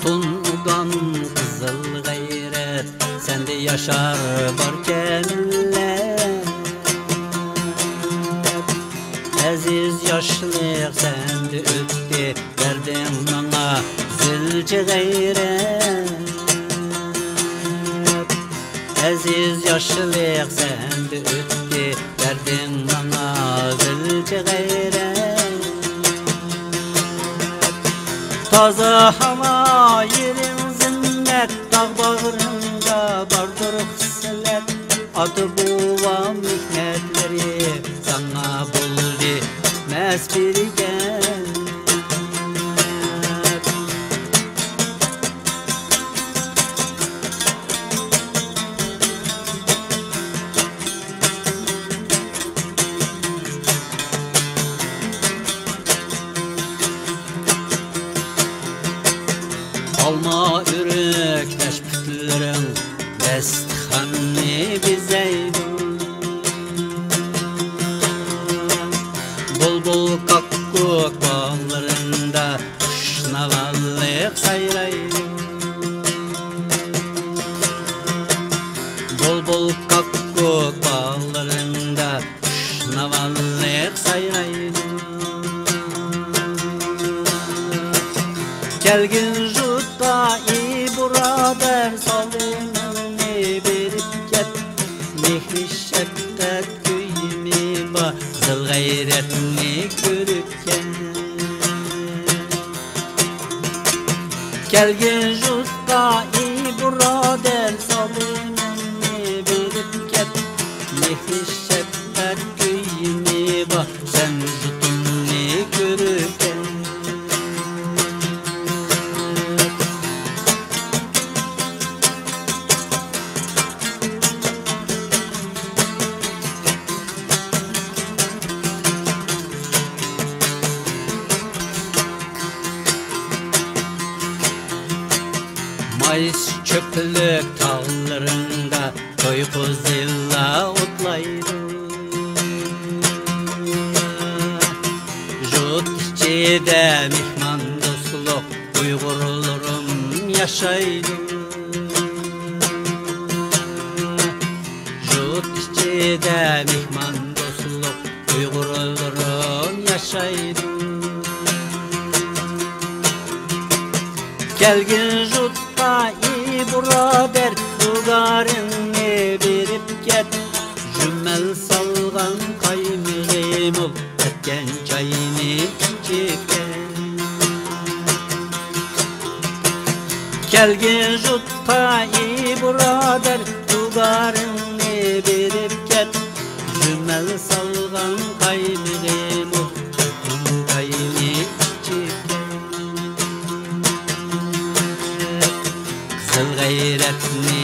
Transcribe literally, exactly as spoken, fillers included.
تونۇغان قىزىل غەيرەت، سەندە ياشار بارچە مىللەت. ئەزىز ياشلىق سەندە ئۆتتى، بەردىڭ ماڭا زىلچە غەيرەت. ئەزىز ياشلىق سەندە ئۆتتى، بەردىڭ ماڭا زىلچە غەيرەت. تازا ھاۋا، يېرىڭ زىننەت، تاغ باغرىڭدا باردۇر خىسلەت. ئاتا-بوۋا مېھنەتلىرى ساڭا بولدى مەس بىرگەن. ئالما ئۆرۈك تاش پۇتلىرىڭ داستىخاننى بېزەيدۇ. بۇلبۇل كاككۇك باغلىرىڭدا خۇشناۋالىق سايرايدۇ. بۇلبۇل كاككۇك باغلىرىڭدا خۇشناۋالىق سايرايدۇ. كەلگىن جۇتتا ئى بۇرادەر، سالىمىڭنى بېرىپ كەت. مېھرى شەپقەت كۆيۈمى بار، زىل غەيرەتنى كۆرۈپ كەت. كەلگىن جۇتقا ئى بۇرادەر، سالىمىڭنى بېرىپ كەت. مېھرى شەپقەت كۆيۈمى بار، سەن جۇتۇمنى كۆرۈپ كەت. مايسا چۆپلۈك تاغلىرىڭدا توي قوزىلار ئوتلايدۇ. جۇت ئىچىدە مېھمان دوستلۇق ئۇيغۇرلىرىم ياشايدۇ. جۇت ئىچىدە مېھمان دوستلۇق ئۇيغۇرلىرىم ياشايدۇ. كەلگىن جۇتقا ئى بۇرادەر، دۇگارىڭنى بېرىپ كەت. جۈمەل سالغان قايمىقى مول، ئەتكەن چاينى ئىچىپ كەت. كەلگىن جۇتقا ئى بۇرادەر، دۇگارىڭنى بېرىپ كەت. جۈمەل سالغان قايمىقى مول، چاينى ئىچىپ كەت. قىزىل غەيرەتنى